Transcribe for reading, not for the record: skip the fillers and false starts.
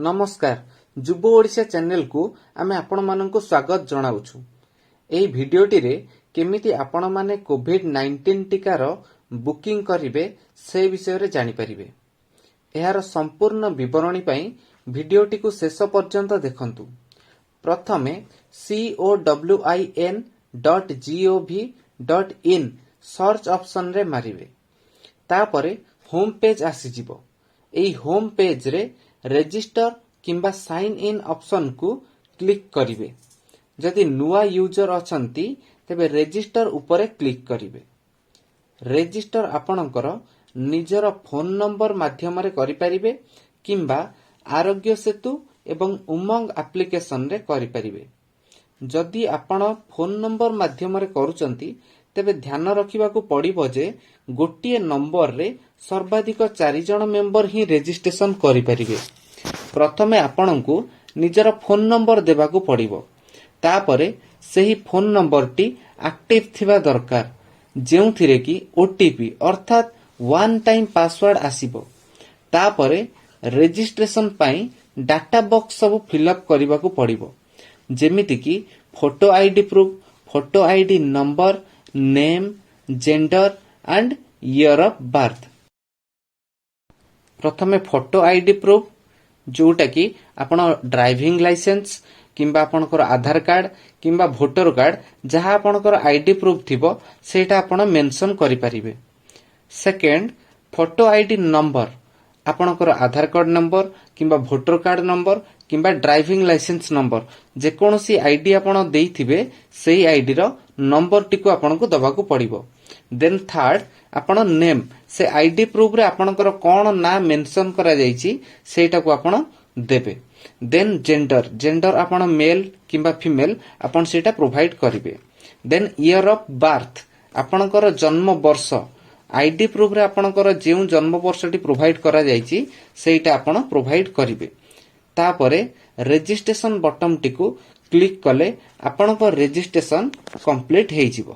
ନମସ୍କାର, ଯୁବ ଓଡ଼ିଶା ଚ୍ୟାନେଲକୁ ଆମେ ଆପଣମାନଙ୍କୁ ସ୍ୱାଗତ ଜଣାଉଛୁ। ଏହି ଭିଡ଼ିଓଟିରେ କେମିତି ଆପଣମାନେ କୋଭିଡ-19 ଟିକାର ବୁକିଂ କରିବେ, ସେ ବିଷୟରେ ଜାଣିପାରିବେ। ଏହାର ସମ୍ପୂର୍ଣ୍ଣ ବିବରଣୀ ପାଇଁ ଭିଡ଼ିଓଟିକୁ ଶେଷ ପର୍ଯ୍ୟନ୍ତ ଦେଖନ୍ତୁ। ପ୍ରଥମେ cowin.gov.in search ଅପସନରେ ମାରିବେ। ତାପରେ ହୋମ୍ ପେଜ୍ ଆସିଯିବ। ଏହି ହୋମ୍ ପେଜ୍ରେ ରେଜିଷ୍ଟର କିମ୍ବା ସାଇନ୍ ଇନ୍ ଅପସନକୁ କ୍ଲିକ୍ କରିବେ। ଯଦି ନୂଆ ୟୁଜର ଅଛନ୍ତି, ତେବେ ରେଜିଷ୍ଟର ଉପରେ କ୍ଲିକ୍ କରିବେ। ରେଜିଷ୍ଟର ଆପଣଙ୍କର ନିଜର ଫୋନ୍ ନମ୍ବର ମାଧ୍ୟମରେ କରିପାରିବେ କିମ୍ବା ଆରୋଗ୍ୟ ସେତୁ ଏବଂ ଉମଙ୍ଗ ଆପ୍ଲିକେସନରେ କରିପାରିବେ। ଯଦି ଆପଣ ଫୋନ୍ ନମ୍ବର ମାଧ୍ୟମରେ କରୁଛନ୍ତି, ତେବେ ଧ୍ୟାନ ରଖିବାକୁ ପଡ଼ିବ ଯେ ଗୋଟିଏ ନମ୍ବରରେ ସର୍ବାଧିକ ଚାରି ଜଣ ମେମ୍ବର ହିଁ ରେଜିଷ୍ଟ୍ରେସନ କରିପାରିବେ। ପ୍ରଥମେ ଆପଣଙ୍କୁ ନିଜର ଫୋନ୍ ନମ୍ବର ଦେବାକୁ ପଡ଼ିବ। ତାପରେ ସେହି ଫୋନ୍ ନମ୍ବରଟି ଆକ୍ଟିଭ ଥିବା ଦରକାର, ଯେଉଁଥିରେ କି ଓଟିପି ଅର୍ଥାତ୍ ୱାନ୍ ଟାଇମ୍ ପାସୱାର୍ଡ ଆସିବ। ତାପରେ ରେଜିଷ୍ଟ୍ରେସନ ପାଇଁ ଡାଟା ବକ୍ସ ସବୁ ଫିଲ୍ଅପ୍ କରିବାକୁ ପଡ଼ିବ, ଯେମିତିକି photo ID proof, photo ID number, name, gender and year of birth. ପ୍ରଥମେ ଫଟୋ ଆଇଡି ପ୍ରୁଫ୍, ଯୋଉଟାକି ଆପଣ ଡ୍ରାଇଭିଂ ଲାଇସେନ୍ସ କିମ୍ବା ଆପଣଙ୍କର ଆଧାର କାର୍ଡ କିମ୍ବା ଭୋଟର କାର୍ଡ, ଯାହା ଆପଣଙ୍କର ଆଇଡି ପ୍ରୁଫ୍ ଥିବ, ସେଇଟା ଆପଣ ମେନସନ୍ କରିପାରିବେ। ସେକେଣ୍ଡ, ଫଟୋ ଆଇଡି ନମ୍ବର, ଆପଣଙ୍କର ଆଧାର କାର୍ଡ ନମ୍ବର କିମ୍ବା ଭୋଟର କାର୍ଡ ନମ୍ବର କିମ୍ବା ଡ୍ରାଇଭିଂ ଲାଇସେନ୍ସ ନମ୍ବର, ଯେକୌଣସି ଆଇଡି ଆପଣ ଦେଇଥିବେ, ସେଇ ଆଇଡିର ନମ୍ବରଟିକୁ ଆପଣଙ୍କୁ ଦେବାକୁ ପଡ଼ିବ। ଦେନ୍ ଥାର୍ଡ, ଆପଣ ନେମ୍, ସେ ଆଇଡି ପ୍ରୁଫରେ ଆପଣଙ୍କର କ'ଣ ନାଁ ମେନସନ୍ କରାଯାଇଛି, ସେଇଟାକୁ ଆପଣ ଦେବେ। ଦେନ୍ ଜେଣ୍ଡର, ଜେଣ୍ଡର ଆପଣ ମେଲ୍ କିମ୍ବା ଫିମେଲ୍, ଆପଣ ସେଇଟା ପ୍ରୋଭାଇଡ କରିବେ। ଦେନ୍ ଇୟର ଅଫ୍ ବାର୍ଥ, ଆପଣଙ୍କର ଜନ୍ମ ବର୍ଷ, ଆଇଡି ପ୍ରୁଫରେ ଆପଣଙ୍କର ଯେଉଁ ଜନ୍ମ ବର୍ଷଟି ପ୍ରୋଭାଇଡ କରାଯାଇଛି, ସେଇଟା ଆପଣ ପ୍ରୋଭାଇଡ କରିବେ। ତାପରେ ରେଜିଷ୍ଟ୍ରେସନ ବଟନଟିକୁ କ୍ଲିକ୍ କଲେ ଆପଣଙ୍କ ରେଜିଷ୍ଟ୍ରେସନ କମ୍ପ୍ଲିଟ ହେଇଯିବ।